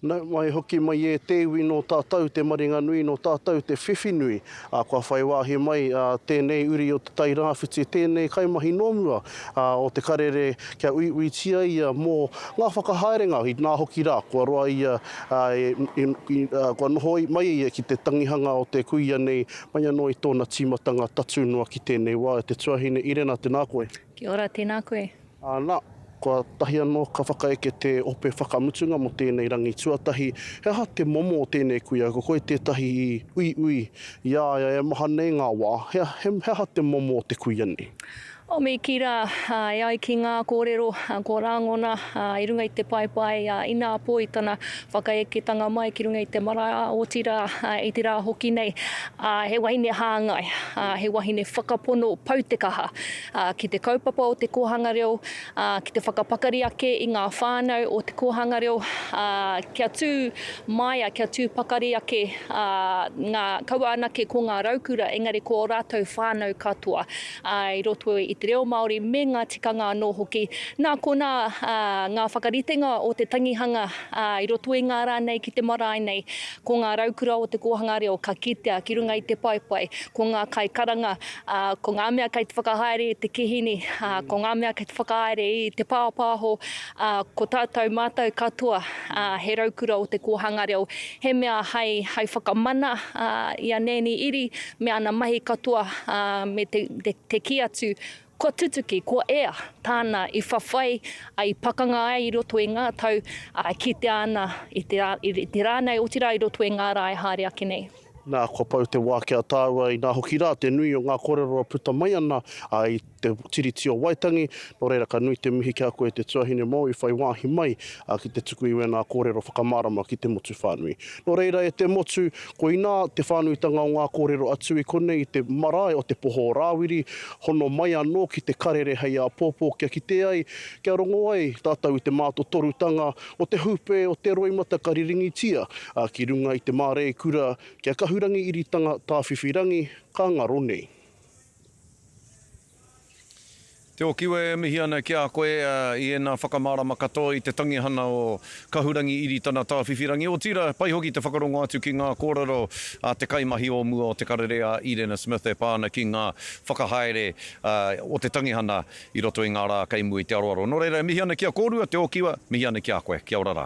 Nau mai hoki mai e te iwi nō tātou te maringanui, nō tātou te whiwhi nui, ā, kua whai wāhi mai tēnei uri o Te Tai Rāwhiti, tēnei kaimahi nō mua o Te Karere kia uiuitia ia mō ngā whakahaerenga, inā hoki rā, kua roa ia, kua noho mai ia ki te tangihanga o te kuia nei mai anō i tōna tīmatanga tatū noa ki tēnei wā. E te tuahine Irena, tēnā koe. Kia ora, tēnā koe. Ā, nā, kua tahi anō ka whakaeke te ope whakamutunga mō tēnei rangi tuatahi. He aha te momo o tēnei kuia? Ko koe tētahi i uiui i a ia e maha nei ngā wā. He, he, he aha te momo o te kuia nei? O me kī rā, e ai ki ngā kōrero kua rāngona i runga i te paepae inā pō i tana whakaeketanga mai ki runga i te marae, otirā i te rā hoki nei, he wahine hāngai, he wahine whakapono pau te kaha. ā, ki te kaupapa o te kōhanga reo, ā, ki te whakapakari ake i ngā whānau o te kōhanga reo, ā, kia tū māia, kia tū pakari ake, ā, ngā, kaua anake ko ngā raukura, engari ko ō rātou whānau katoa, ā, i roto i te reo Māori me ngā tikanga anō hoki. Nā konā, ā, ngā whakaritenga o te tangihanga, ā, i roto i ngā rā nei ki te marae nei, ko ngā raukura o te kōhanga reo ka kitea ki runga i te paepae, ko ngā kaikaranga, Ā, ko ngā mea kei te whakahaere i te kihini, ā, ko ngā mea kei te whakahaere i te pāpāho, ā, ko tātou mātou katoa, ā, he raukura o te kōhanga reo, he mea hai, hai whakamana, ā, i a Nanny Iri me ana mahi katoa, ā, me te, te, te kī atu, kua tutuki, kua ea tāna i whawhai, ā, i pakanga ai i roto i ngā tau, ā, e kitea ana i te rā, i te rā nei, otirā i roto i ngā rā e haere ake nei. Nā, kua pau te wā ki a tāua, inā hoki rā te nui o ngā kōrero e puta mai ana i te Tiriti o Waitangi, nō reira ka nui te mihi ki a koe te tuahine mōu i whai wāhi mai ki te tuku i wēnā kōrero whakamārama ki te motu whānui. Nō reira e te motu, koinā te whānuitanga o ngā kōrero atu i konei i te marae o Te Poho o Rāwiri, hono mai anō ki te karere hei āpōpō kia kite ai, kia rongo ai tātou i te mātotorutanga o te hūpē o te roimata ka riringitia ki runga i te māreikura kia kahurangi iritanga tāwhiwhirangi ka ngaro nei. Te Okiwa e mihi ana ki a koe i ēnā whakamārama katoa i te tangihana o Kahurangi Iritana Tāwhiwhirangi. Otirā, pai hoki te whakarongo atu ki ngā kōrero a te kaimahi o mua o Te Karere a Irena Smith e pā ana ki ngā whakahaere o te tangihana i roto i ngā rā kei mua i te aroaro. Nō reira, e mihi ana ki a kōrua, Te Okiwa, mihi ana ki a koe. Kia ora rā.